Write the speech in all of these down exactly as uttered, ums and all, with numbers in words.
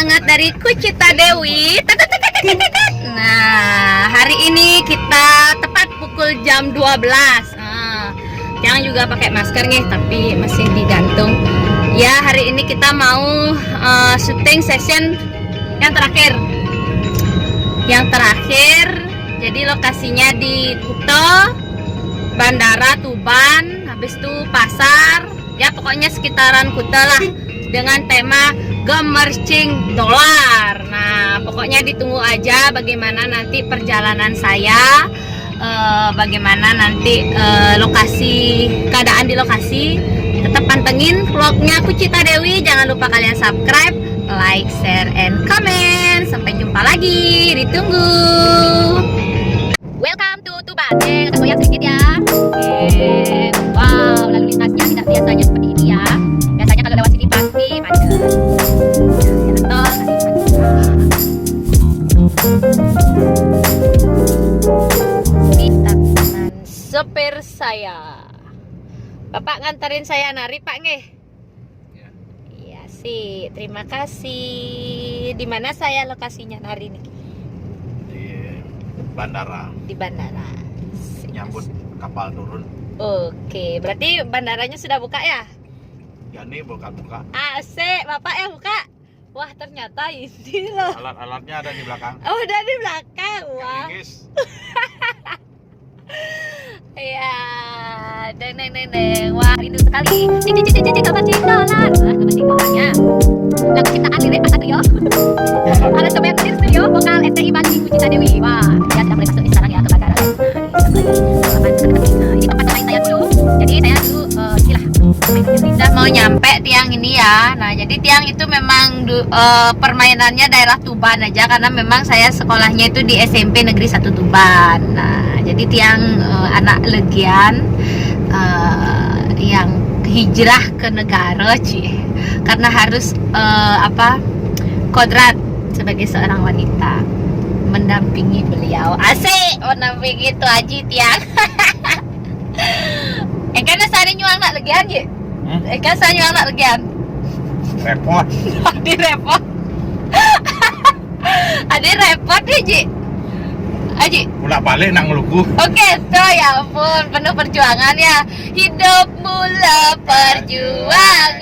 Semangat dari Kucita Dewi. Tet, tet, tet, tet, tet, tet. Nah, hari ini kita tepat pukul jam dua belas. Nah, Tiang juga pakai masker nih, tapi masih digantung. Ya, hari ini kita mau eh, syuting session yang terakhir. Yang terakhir, jadi lokasinya di Kuta, Bandara Tuban, habis itu pasar, ya pokoknya sekitaran Kuta lah, dengan tema Gemercing Dolar. Nah, pokoknya ditunggu aja bagaimana nanti perjalanan saya, eh, bagaimana nanti eh, lokasi, keadaan di lokasi. Tetap pantengin vlognya Kucita Dewi. Jangan lupa kalian subscribe, like, share, and comment. Sampai jumpa lagi. Ditunggu. Welcome to Tuban. Eh, agak goyang sedikit ya. Oke. Wow, lalu lintasnya tidak biasanya seperti ini ya. Biasanya kalau lewat sini pasti macet. Jalan tol, nanti macet. Ini taman sopir saya. Bapak nganterin saya nari, Pak, nggih? Ya. Iya sih, terima kasih. Di mana saya lokasinya nari niki? Di bandara. Di bandara. Nyambut kapal turun. Oke, berarti bandaranya sudah buka ya? Jani buka-buka. Asik, Bapak yang buka. Wah, ternyata ini loh. Alat-alatnya ada di belakang. Oh, ada di belakang. Wah. Iya, deng deng deng deng. Wah, rindu sekali. Cik cik cik cik cik, Gemercing Dolar. Wah, Gemercing Dolarnya. Lagu ciptaan lirik Pak Satrio. Aransemen dari studio vokal R T I Bali, Kucita Dewi. Wah, dia sudah mulai masuk nih sekarang ya ke bandara. Nah, ini tempat main saya dulu. Jadi saya dulu eh, inilah. Sudah mau nyampe Tiang ini ya. Nah, jadi Tiang itu memang du- eh, permainannya daerah Tuban aja, karena memang saya sekolahnya itu di S M P Negeri Satu Tuban. Nah, jadi Tiang eh, anak Legian eh, yang hijrah ke negara, Ci. Karena harus eh, apa? Kodrat sebagai seorang wanita mendampingi beliau. Asik, mendampingi itu Aji Tiang. Eh, kan saya nyuang nak Legian, Ji? Hmm? Eh, kan saya nyuang nak Legian. Repot. Di repot. Ada repot nih, Ji. Aji. Pulak balik nak ngeluku. Oke, tuh ya ampun, penuh perjuangan ya. Hidup mula perjuangan.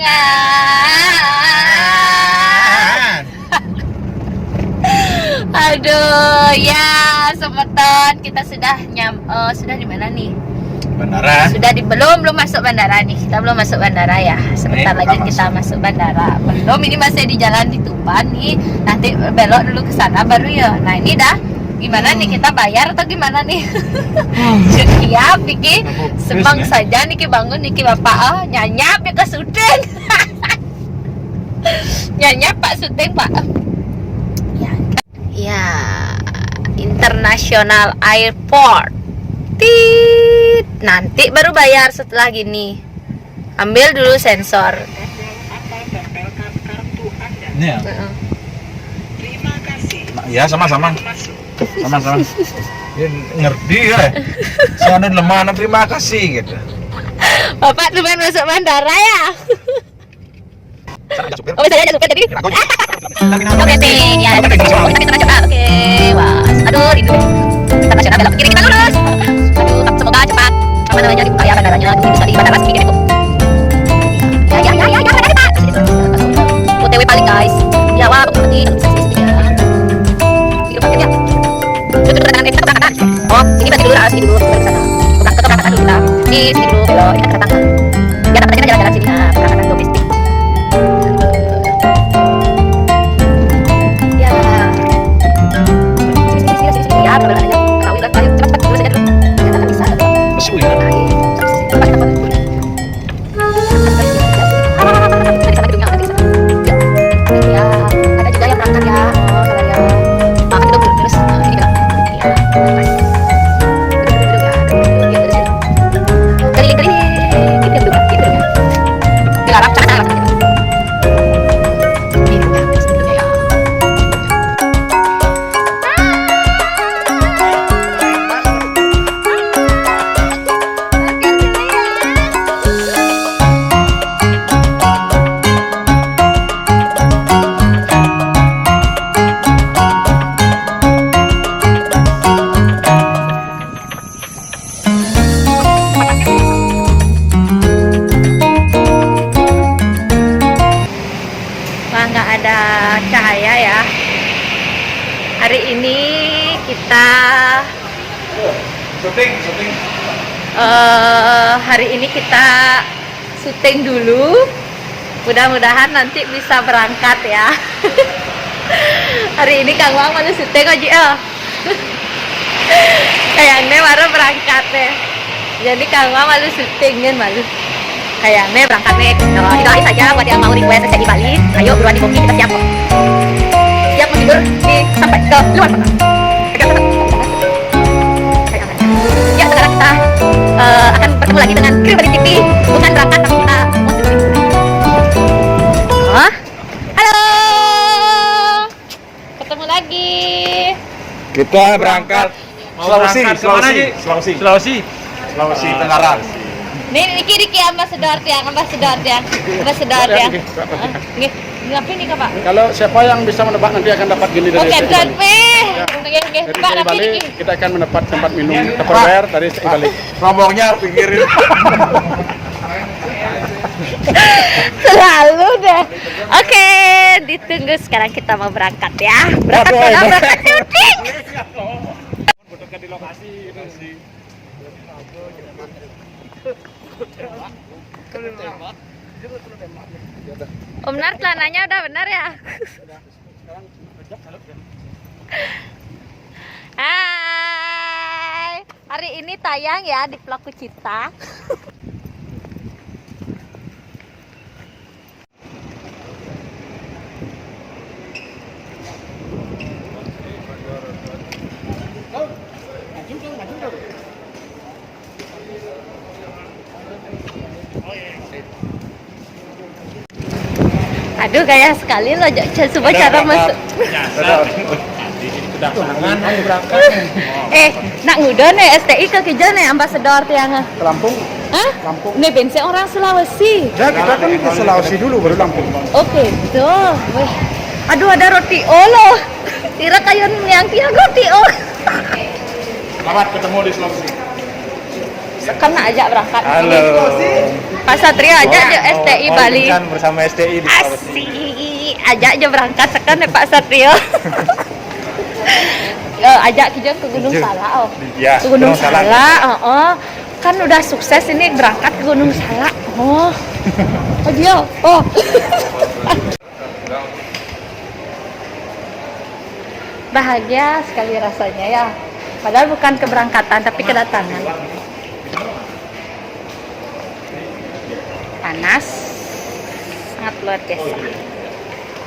Aduh, ya semeton, kita sudah nyam, eh, sudah di mana nih? Bandara. Sudah di belum belum masuk bandara nih. Kita belum masuk bandara ya. Sebentar lagi kita masuk bandara. Belum, ini masih di jalan di Tuban nih. Nanti belok dulu ke sana baru ya. Nah, ini dah. Gimana nih, kita bayar atau gimana nih? Siap niki. Sembang saja niki, bangun niki Bapak. Oh, nyanyap ya ke syuting. Nyanyap Pak syuting, Pak. Ya. Ya, International Airport. Tit, nanti baru bayar setelah gini. Ambil dulu sensor. Ini ya? Ya, sama-sama. Sama-sama. Ya, ngerti ya. Saya ada lemah, terima kasih gitu. Bapak duluan masuk bandara ya? Sana aja supir. Oh, saya aja supir jadi. Kira kau. Oke, ya. Kita internasional. Oke, wah. Aduh, rindu. Internasional belok kiri, kita lurus. Aduh, semoga cepat apa namanya dibuka ya bandaranya. Aduh, bisa di bandara sendiri gitu. Ya, ya, ya, ya, ya, bandara, Pak. O T W paling, guys. Ya, wah, bagus banget nih. Bisa sih, ya. Di depan ya. Itu keberangkatan, eh, kita keberangkatan. Oh, ini berarti dulu, ah, sini dulu, baru ke sana. Ke keberangkatan dulu kita. Di sini dulu, belok, ini kan kedatangan. Ya, kita jalan-jalan sini, nah, keberangkatan domestik. Ya. Sini, sini, sini, sini, sini. Ya, benar-benar aja. Tahu, udah, ayo, cepat, cepat, dulu saja dulu. Ya, nggak bisa. Masuk ya. Ayo, cepat, cepat, cepat. Di sana gedungnya, nanti di sana. Ya, ada juga yang berangkat ya. Oh, kalau yang makan itu terus, eh, ini bilang. Ya, pas. Gedung-gedung ya, gedung-gedung ya, terus ya. Keliling-keliling, gitu ya, Ada cahaya ya. Hari ini kita Syuting, syuting. eh hari ini kita syuting dulu. Mudah-mudahan nanti bisa berangkat ya. Hari ini Kang Wang malu syuting aja ya. Kayaknya baru berangkat deh. Jadi Kang Wang malu syuting kan malu. Kayaknya berangkat nih. Nah, itu aja saja buat yang mau request S T I Bali. Ayo buruan di booking, kita siap kok. Siap menghibur di sampai ke luar kota. Ya, sekarang kita eh, akan bertemu lagi dengan kru Bali T V. Bukan berangkat, tapi kita mau syuting. Hah? Halo. Ketemu lagi. Kita berangkat. Mau Sulawesi, berangkat kemana, Sulawesi, Ji? Sulawesi. Sulawesi. Sulawesi Tenggara. Nih, niki, niki ambassador tiang, ambassador tiang, ambassador tiang. Oke. Nggih, ngapain nih, Pak? Kalau siapa yang bisa menebak nanti akan dapat gini dari Oke, S T I Bali. Bali. Nggih, nggak, Dari Pak, S T I tapi Bali niki. Kita akan mendapat tempat minum Tupperware dari S T I Bali. Rombongnya pinggirin. Selalu deh. Oke, ditunggu, sekarang kita mau berangkat ya. Berangkat Aduh, mana? aduh. Berangkat syuting. Butuhkan di lokasi. Om Nar, celananya udah benar ya? Hai, hari ini tayang ya di Pelaku Cinta. Aduh, gaya sekali loh, coba cara masuk. Nyasar. Nanti kedatangan. Eh, nak ngudo nih, S T I ke kijo nih, ambassador tiang. Ke Lampung. Hah? Lampung. Nih, bensin orang Sulawesi. Ya, kita kan ke Sulawesi dulu, baru Lampung. Oke, tuh. Weh. Aduh, ada roti olo. Kira kayun yang tiang roti olo. Selamat ketemu di Sulawesi. Sekarang ajak berangkat. Halo. Pak Satrio ajak aja S T I Oh, Bali. Kan bersama S T I di Sulawesi. Asik. Ajak aja berangkat sekarang ya Pak Satrio. Eh, ajak kita ke Gunung Tujuh. Salak, oh. Ya, Ke Gunung, Gunung Salak. Salak, heeh. Kan udah sukses ini berangkat ke Gunung Salak. Oh. Oh dia. Oh. Bahagia sekali rasanya ya. Padahal bukan keberangkatan tapi kedatangan. Panas sangat luar biasa.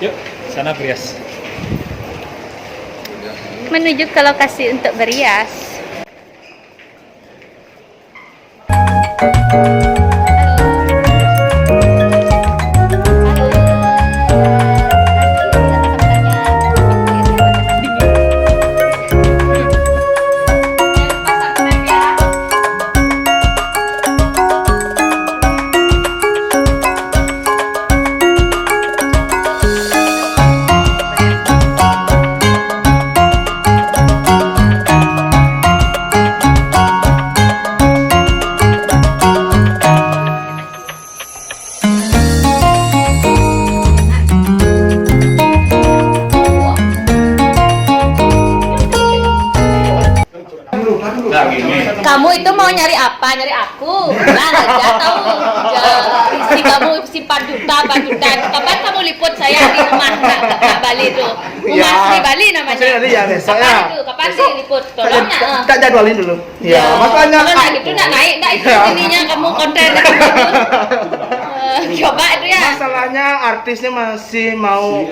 Yuk, sana Brias. Menuju ke lokasi untuk berias. Nah, gini. Kamu itu mau nyari apa? Nyari aku? Nah, aja tahu. Ya, si kamu si Pak Duta, Pak Duta. Kapan kamu liput saya di rumah nak, nak Bali tuh? Rumah Ya. di Bali namanya. Maksudnya tadi ya, besok Kapan ya. itu? Kapan Besok diliput? tak, Tolong tak, ya. tak jadwalin dulu. Ya, Makanya kalau kan nggak gitu nggak naik, nggak itu Ya. Ininya kamu konten. Eh, coba itu ya. Masalahnya artisnya masih mau.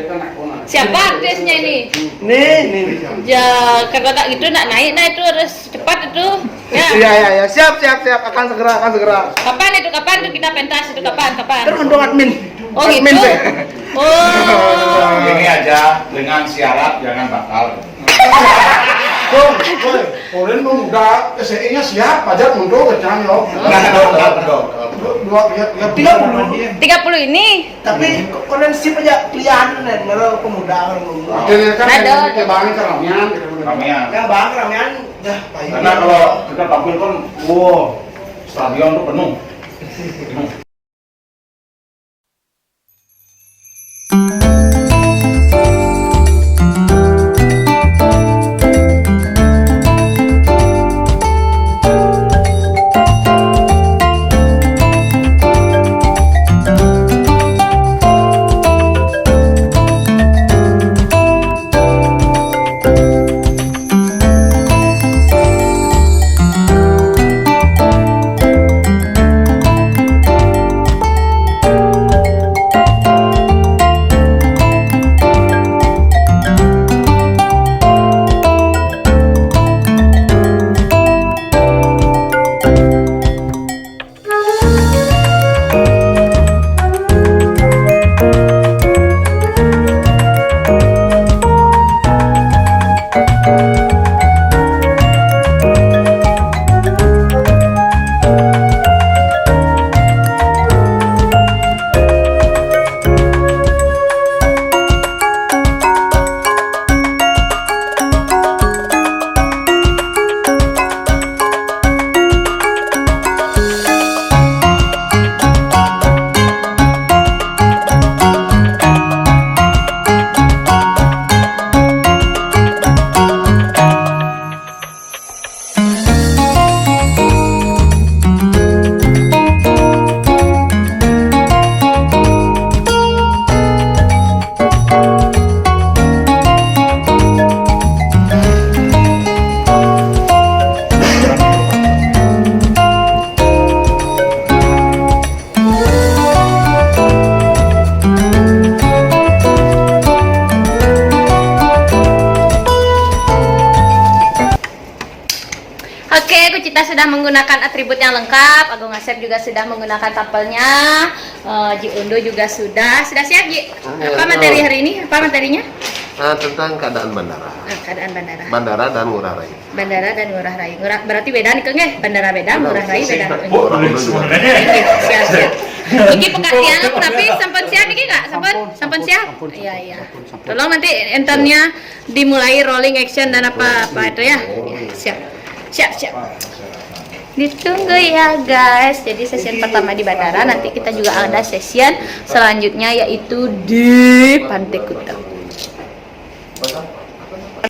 Siapa artisnya ini? Nih, nih. Ya, kalau tak gitu nak naik, nah itu harus cepat itu. Ya. Iya, iya, iya. Siap, siap, siap. Akan segera, akan segera. Kapan itu? Kapan itu kita pentas itu? Kapan? Kapan? Tergantung admin. Oh Admin gitu. deh. Oh. Ini aja dengan syarat jangan batal. Dong, woi, orang pemuda S T I-nya siap aja untuk kerjaan lo. Nah, dong, dong, dong. Dua, ya, ya, Tiga puluh. Tiga puluh ini. Tapi kalian sip aja pilihan nih, kalau pemuda kalau pemuda. Jadi kan Ada. Kayak bang keramian gitu. Ramian. Ya bang, ramian dah payung. Karena kalau kita tampil kan, wow, stadion tuh penuh. Penuh. Sudah menggunakan atribut yang lengkap, Agung Asep juga sudah menggunakan tapelnya, eh, Ji Undo juga sudah. Sudah siap, Ji? Apa materi hari ini? Apa materinya? Ah, tentang keadaan bandara. Eh, keadaan bandara. Bandara dan Ngurah Rai. Bandara dan Ngurah Rai. Ngurah, berarti beda nih, Kang, ya? Bandara beda, Ngurah Rai beda. Ngurah Rai beda. Iya, siap, siap. Ini pekak tiang, tapi sampun siap ini, Kak? Sampun, sampun siap? Iya, iya. Tolong nanti enternya dimulai rolling action dan apa-apa itu ya. Ya, siap. Siap, siap. Ditunggu ya, guys. Jadi session pertama di bandara, nanti kita juga ada session selanjutnya, yaitu di Pantai Kuta.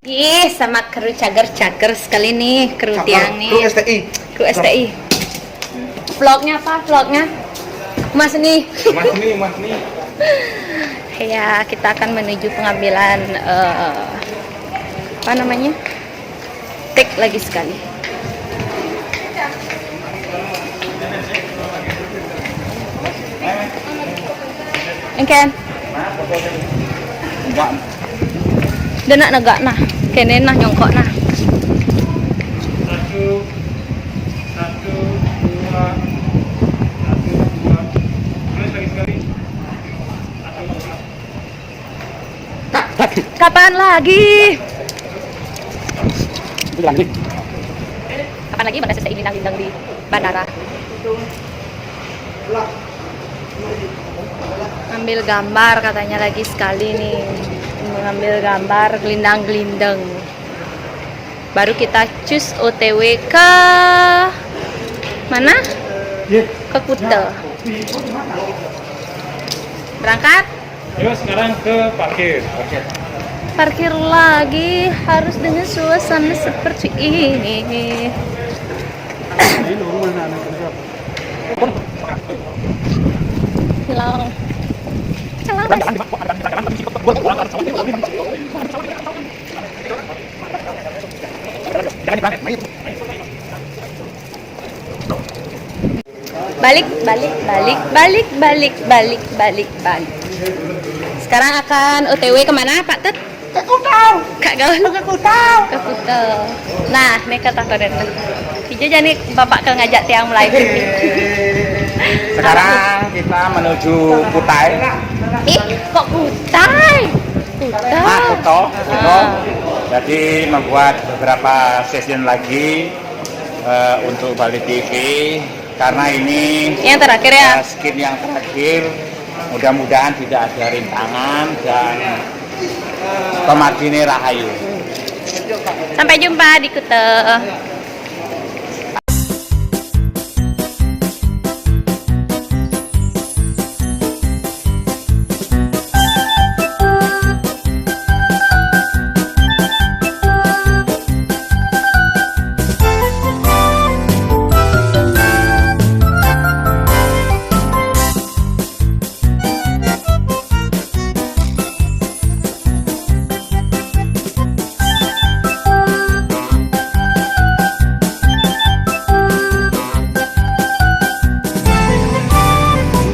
Ih, sama kru cager-cager sekali nih, kru tiang nih. Kru S T I. Kru S T I. Vlognya apa? Vlognya? Mas nih. Mas nih, Mas nih. Ya, kita akan menuju pengambilan, eh, apa namanya? Take lagi sekali. Engken. Enggak. Dia nak negak nah. Kene nah nyongkok nah. Satu, satu, dua, satu, dua. Terus lagi sekali. Kapan lagi? Itu lagi. Kapan lagi bandara selesai ini, lindang-lindang di bandara? Ambil gambar katanya lagi sekali nih. Mengambil gambar gelindang-gelindang. Baru kita cus O T W ke mana? Ke Kuta. Berangkat? Yuk, sekarang ke parkir. Parkir lagi harus dengan suasana seperti ini. Hilang. Hilang. Balik, balik, balik, balik, balik, balik, balik, balik. Sekarang akan O T W kemana, Pak Tut? Ke Kuta. Kak Gaul? Ke Kuta. Ke Kuta. Nah, ini kata Toret. Ija jani bapak ke ngajak tiang mulai. Sekarang kita menuju Kutai. Ih, kok Kutai? Kuta. Ah, Kuto, Kuto. Ah. Jadi membuat beberapa session lagi eh, untuk Bali T V karena ini Yang terakhir ya? eh, skin yang terakhir. Mudah-mudahan tidak ada rintangan dan pemargine rahayu. Sampai jumpa di Kuta.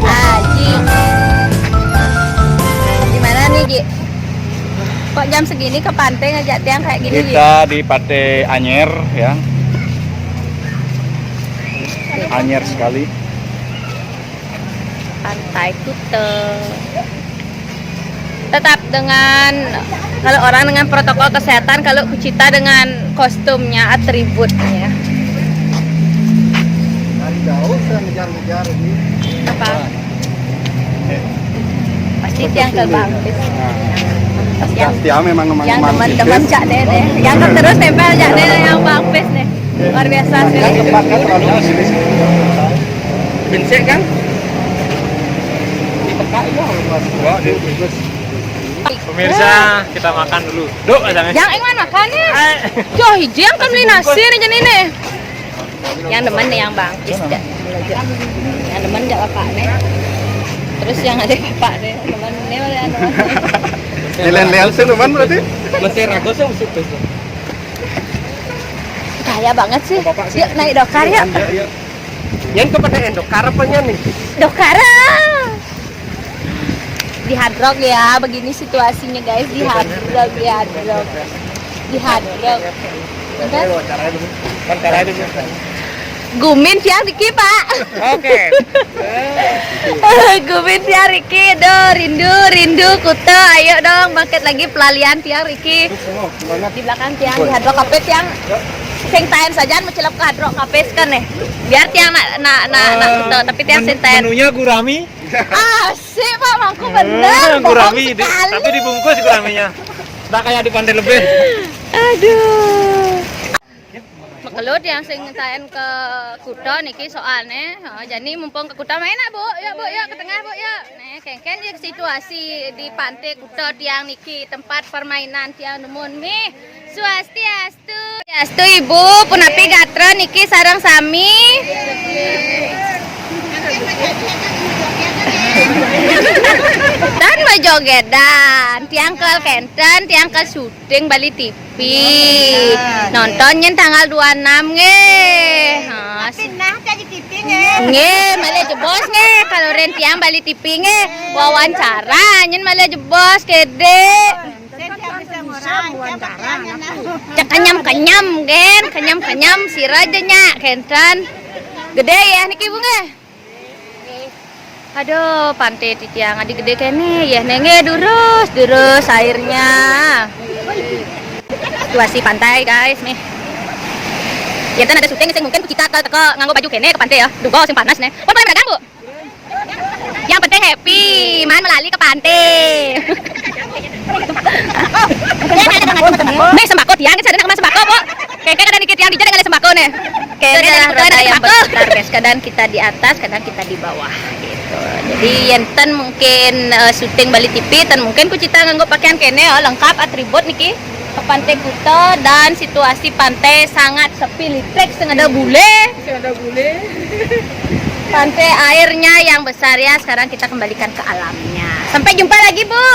Ah, Ji. Gimana nih, Ji? Kok jam segini ke pantai ngajak tiang kayak gini, Ji? Kita di Pantai Anyer ya. Anyer sekali. Pantai Kuta. Tetap dengan, kalau orang dengan protokol kesehatan, kalau Kucita dengan kostumnya, atributnya. Dari jauh saya ngejar-ngejar ini. Apa? Pasti tiang ke Bang Pis. Yang setia memang memang Yang teman-teman Cak Dede. Yang terus tempel Cak Dede yang Bang Pis nih. Luar biasa sih. Tempatnya terlalu Bincang kan? Di peka ini harus masuk. Wah, di Pemirsa, kita makan dulu. Duk, katanya. Yang ingin makan nih. Joh, hiji yang kami nasi nih jadi nih. Yang demen nih yang Bang Pis, Cak. Yang demen Cak bapak nih. Terus yang ada bapak nih, demen nih, yang demen. Nilai sih teman berarti. Masih ragu sih, masih terus. Kaya banget sih. Yuk naik dokar yuk. Yang kepada endokar apa nih? Dokar. Di Hard Rock ya, begini situasinya guys, di Hard Rock, di Hard Rock. Di Hard Rock. Enggak? Wawancara dulu. Wawancara dulu. Gumin pian niki, Pak. Oke. Gumin pian niki, aduh, rindu, rindu Kuta. Ayo dong, bangkit lagi pelalian pian niki. Di belakang tiang, di Hard Rock Cafe tiang. Sing taen saja, mau cilap ke Hard Rock Cafe kan nih. Biar tiang nak, nak, nak, nak Kuta, tapi tiang sing taen. Menunya gurami. Asik, Pak, mangku bener. Gurami, tapi dibungkus guraminya. Ndak kayak di Pantai Lebih. Aduh. Makelo tiang sing taen ke Kuta niki soalnya. Heeh, jani mumpung ke Kuta main nak, Bu. Yuk, Bu, yuk ke tengah, Bu, yuk. Nih, kengken ya situasi di Pantai Kuta tiang niki, tempat permainan tiang dumun mih. Swastiastu. Swastiastu, Ibu, punapi gatra niki sareng sami. Dan majogedan, tiang kel kenten, tiang kel syuting Bali T V. Nonton nyen tanggal dua enam nggih. Heeh. Tapi nah, jadi T V nggih. Nggih, malih jebos nggih, kalau ren tiang Bali T V nggih. Wawancara nyen malih jebos, kede. Cek kenyam-kenyam, gen, kenyam-kenyam, sira aja nya, kenten. Gede ya niki, Bu, nggih? Aduh, pantai titiang adi gede kene, ya nenge durus, durus airnya. Situasi pantai, guys, nih. Enten ada syuting sing mungkin kucita kal teko nganggo baju kene ke pantai ya. Duh, sing panas nih. Pun boleh dagang, Bu? Yang penting happy, man melali ke pantai. Nih sembako tiang, kita ada sembako, Bu. Kengken ada niki tiang dija dengan sembako nih. Kayaknya ada roda yang berputar, guys. Kadang kita di atas, kadang kita di bawah gitu. Jadi yenten mungkin eh, syuting Bali T V, ten mungkin kucita nganggo pakaian kene ya, lengkap atribut niki. Ke Pantai Kuta dan situasi pantai sangat sepi, litrik sing ada bule. Sing ada bule. Pantai airnya yang besar ya, sekarang kita kembalikan ke alamnya. Sampai jumpa lagi, Bu.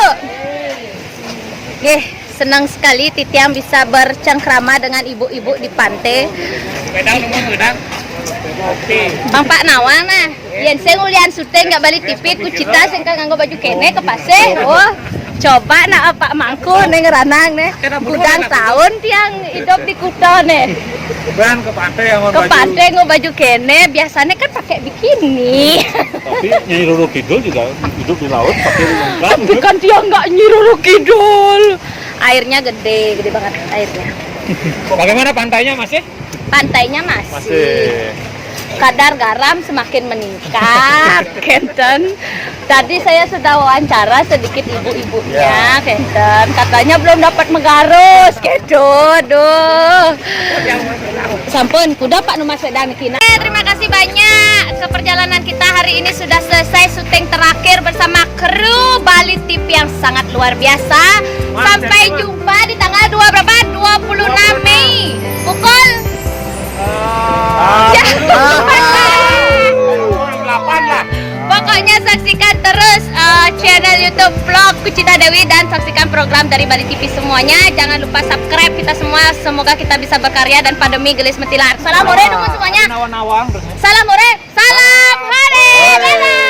Nggih, senang sekali titiang bisa bercengkrama dengan ibu-ibu di pantai. Bedang, nomor bedang. Bang Pak Nawang nah, yen sing ulian syuting nggak Bali T V, kucita sing nganggo baju kene ke pasir. Oh, coba nak Pak Mangku nih ngeranang nih. Gudang tahun tiang hidup di Kuta nih. Ban ke pantai yang Ke pantai nganggo baju kene, biasanya kan pakai bikini. Tapi Nyi Roro Kidul juga hidup di laut pakai lengkap. Tapi kan tiang nggak Nyi Roro Kidul. Airnya gede, gede banget airnya. Bagaimana pantainya, masih? Pantainya masih. Masih. Kadar garam semakin meningkat, kenten. Tadi saya sudah wawancara sedikit ibu-ibunya, ya. Kenten. Katanya belum dapat megarus, gitu. Aduh. Sampun, kuda Pak Numas Wedang Kina. Eh, terima kasih banyak. Ke perjalanan kita hari ini sudah selesai syuting terakhir bersama kru Bali T V yang sangat luar biasa. Sampai jumpa di tanggal dua berapa? Dua puluh enam Mei. Pukul Ah, Ya. Pukul delapan lah. Pokoknya saksikan terus eh, channel YouTube vlog Kucita Dewi dan saksikan program dari Bali T V semuanya. Jangan lupa subscribe kita semua. Semoga kita bisa berkarya dan pandemi gelis metilar. Salam hore teman semuanya. Nawang-nawang terus. Salam hore. Salam hore. Dadah.